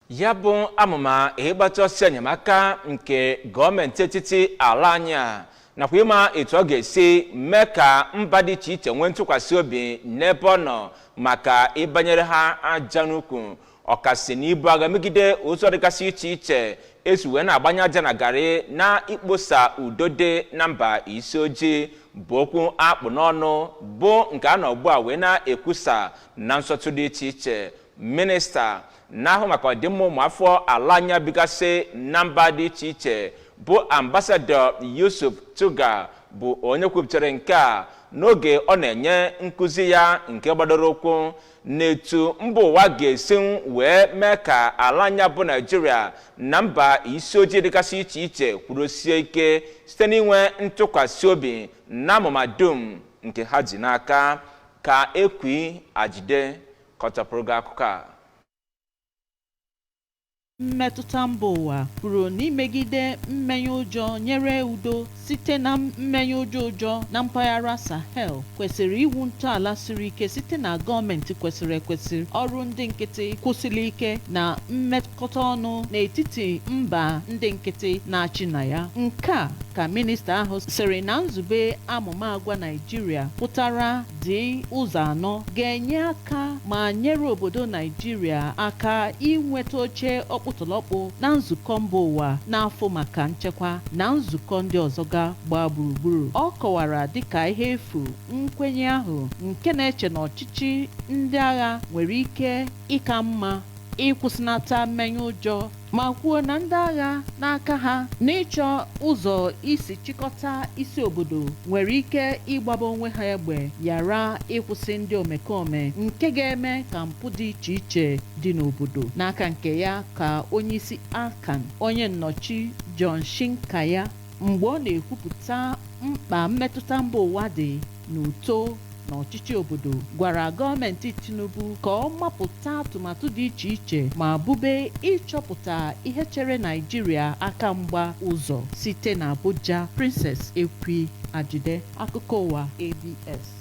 Ya bụ amụma ịgbata ọsọ enyemaka nke gọọmenti etiti ala anyị a nakwa ịma etu ọ ga-esi mee ka mba dị iche iche nwee ntụkwasị obi n'ebe ọ nọ maka ịbanyere ha aja n'ukwu, ọkasị n'ibu agha megide ụzọ dịgasị iche iche esi wee na-agbanye aja na garị na ikposa udo dị na mba isi ojii, bụ okwu akpụ n'ọnụ bụ nke a nọ ugbu a wee na-ekwusa na nsọtụ dị iche iche. Minista na-ahụ maka ọdịmma ụmụafọ ala anyị bigasị na mba dị iche iche, bụ Ambasadọ Yusuf Tuggar, bụ onye kwupụtara nke a n'oge ọ na-enye nkụzi ya nke gbadoro ụkwụ n'etu mba ụwa ga-esi wee mee ka ala anyị bụ Naijiria na mba isi ojii dịgasị iche iche kwudosie ike site n'inwe ntụkwasị obi na amụma dum nke ha ji n'aka. Ka Ekwi Ajide kọtọpụrụ gị akụkọ a. Mmetụta mba ụwa kwuru na imegide mmenye ụjọ nyere udo site na mmenye ụjọ ụjọ na mpaghara Sahel kwesịrị iwu ntọala siri ike site na gọọmenti kwesịrị ekwesị, ọrụ ndị nkịtị kwụsịrị ike na mmekọta ọnụ n'etiti mba ndị nkịtị na-achị na ya. Nke a ka minista ahụ sịrị na nzube amụma agwa Naijiria pụtara dị ụzọ anọ ga-enye aka ma nyere obodo Naijiria aka inweta oche ọkpụtọrọkpụ na nzukọ mba ụwa na-afụ maka nchekwa na nzukọ ndị ọzọ ga gbaa gburugburu. Ọ kọwara dịka ihe efu nkwenye ahụ nke na-eche na ọchịchị ndị agha nwere ike ịka mma ịkwụsịnata mmenye ụjọ, ma kwuo na ndị agha n'aka ha n'ịchọ ụzọ isi chịkọta isi obodo nwere ike ịgbaba onwe ha egbe yara ịkwụsị ndị omekome nke ga-eme ka mpụ dị iche iche dị n'obodo. N'aka nke ya ka onyeisi ACAN, onye nnọchi John Shinkayi, mgbe ọ na-ekwupụta mkpa mmetụta mba ụwa dị n'uto na ọchịchị obodo, gwara gọọmenti Tinubu ka ọ mapụta atụmatụ dị iche iche ma bube ịchọpụta ihe chere Naijiria aka mgba ụzọ. Site na Abuja, Princess Ekwi Ajide, akụkọ ụwa ABS.